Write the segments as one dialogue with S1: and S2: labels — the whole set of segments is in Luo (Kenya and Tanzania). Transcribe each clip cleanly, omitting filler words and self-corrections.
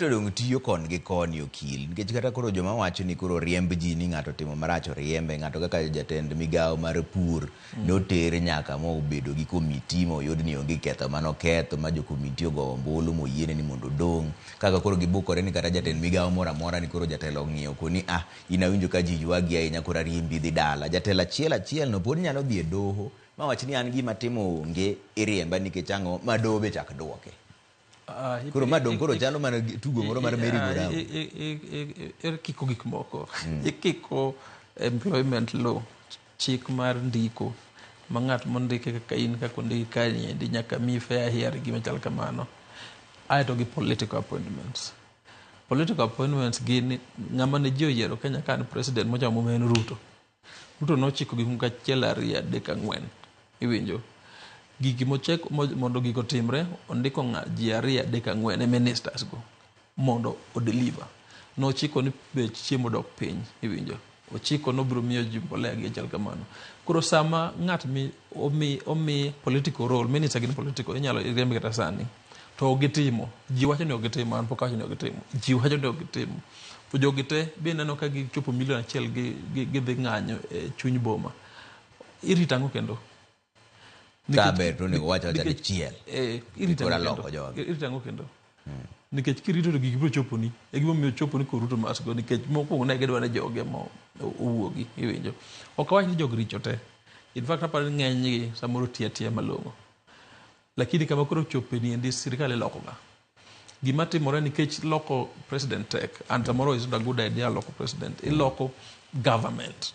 S1: To dong tiyo kon gi koni, okil, nikech kata koro joma wacho ni koro riemb ji, ni ng'ato timo marach oriembe, ng'ato kaka jatend migawo mar pur noter nyaka mobedo gi komiti moyud ni onge ketho manoketho, ma jo komiti ogoyo ombulu moyiene ni mondo odong'. Kaka koro gibukore ni kata jatend migawo moro amora ni koro jatelo ong'iyo koni, ah, in awinjo ka ji ywagi ahinya, koro ariembi idhi dala. Jatelo achiel achiel no pod nyalo dhi e doho mawach ni an gima timo onge, iriemba nikech ang'o, ma doho be chak duoke. Koro ma dong' koro chalo mana tugo moro mar merry go round.
S2: Ikiko gik moko. Ikiko employment law, chik mar ndiko ma ng'at mondike kaka in, kaka ondiki kaendi, nyaka miyi fair hearing, gima chal kamano. Aeto gi political appointments. Political appointments gin ng'ama ne ji oyiero Kenya ka en president mochamo en Ruto. Ruto nochiko gik moko achiel, ariyo, adek, ang'wen. Iwinjo? Gigi mochek mondo gigo otimre, ondiko ng'a ji ariyo, adek, ang'wen e ministers go mondo o deliver. Nochiko ni bech chiemo dok piny. Iwinjo? Ochiko nobiro miyo ji mbolea gi chal kamano. Koro sama ng'at mi omi political role, minister gin political, inyalo riemb kata sani. To ok gitimo. Ji wacho ni ok gitimo, an pok awacho ni ok gitimo. Ji wacho ni ok gitimo. To jogi te be ineno ka gichopo milion 1 gidhi ng'anyo e chuny boma. Irito ang'o kendo?
S1: Ka ber to onego wach awacha dichiel.
S2: Irito
S1: Koro
S2: ang'o
S1: aloko
S2: kendo?
S1: jogi.
S2: Irito ang'o kendo? Nikech kirito to gigi biro choponi. E gimomiyo choponi kod Ruto must go, nikech mokwongo ne gidwa ni joge mo owuogi, iwinjo. Ok awach ni jogi richo te. In fact, aparo ni ng'enygi samoro tiyo atiya malong'o. Lakini kama koro chope ni endi, sirikal iloko ga. Gima timore nikech loko president tek, and samoro is not a good idea loko president. Iloko government.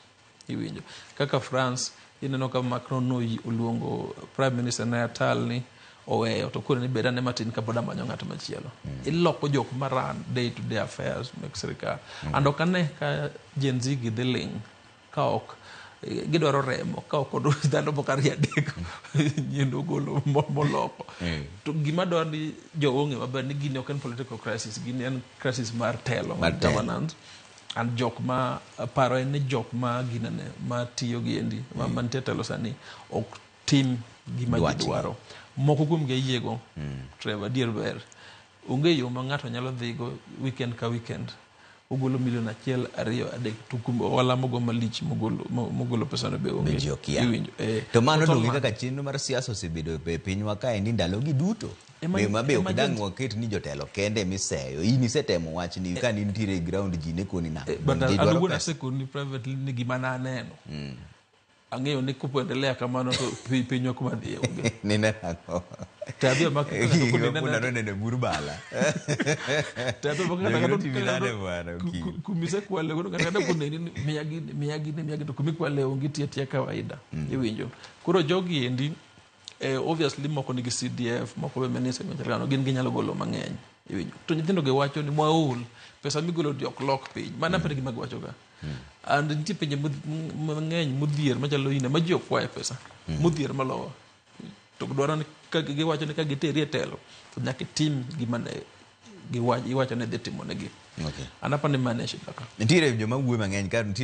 S2: Iwinjo. Kaka France, ineno ka Macron no oluongo prime minister ne Attal ni oweyo to koro ni bed ane matin kapod amanyo ng'at machielo. Iloko jok ma run day to day affairs mek sirikal. And ok ane ka Gen Z gi dhi ling' ka ok gidwaro remo ka ok dhano moko ariyo adek nyiendo ogolo moloko. To gima dwaro ni jogo ong'e maber ni gini ok en political crisis, gini en crisis mar telo,
S1: mar telo.
S2: Governance. And jok ma paro en ni jok ma ginene ma tiyo gi endi ma mantie e telo sani ok tim gima ji
S1: dwachgi.
S2: Dwaro. Moko kuom gi ayiego, Trevor, adier ber. Onge yo ma ng'ato nyalo dhigo weekend ka weekend ogolo milion 1, 2, 3, to kum ohala mogo malich mogolo pesano be onge.
S1: Be ji okia.
S2: Iwinjo, eh.
S1: To mano
S2: Total
S1: donge
S2: man.
S1: Kaka chenro mar siasa osebedo e pinywa kaendi ndalogi duto. Be ma be ok dang' waket ni jotelo kende miseyo. In isetemo wachni ka nintiere e ground, ji ne koni nang'o.
S2: But
S1: Ji
S2: an
S1: dwaro
S2: owuon
S1: pesa.
S2: asekoni privately ni gima naneno. Ang'eyo ni kuendelea kamano to pinywa kuma dhiye onge.
S1: Nineno ang'o?
S2: Tabia ma
S1: Punda noneno e bur bala.
S2: Tabia ma
S1: Jogi notimi nade bwana, okil?
S2: Kumisekwale godo kata koneni ni miya gini, miya gini, miya gini, to kumikwale onge, tiyo atiya kawaida. Iwinjo. Koro jogi endi obviously moko nigi CDF, moko be minister machal, gin ginyalo golo mang'eny. Iwinjo. To nyithindo gi wacho ni mwaol, pesa migolo di ok lok piny. Mano aparo gima giwacho ga. And nitie pinje mang'eny modhier machalo India ma ji ok kwaye pesa. Modhier malowa. To dwaro ni ka giwacho ni ka giteri e telo to nyaka itim gima ne iwacho ni dhi timo negi. An aparo ni mano e shida ka.
S1: Nitiere joma wuoyo mang'eny ka nitie.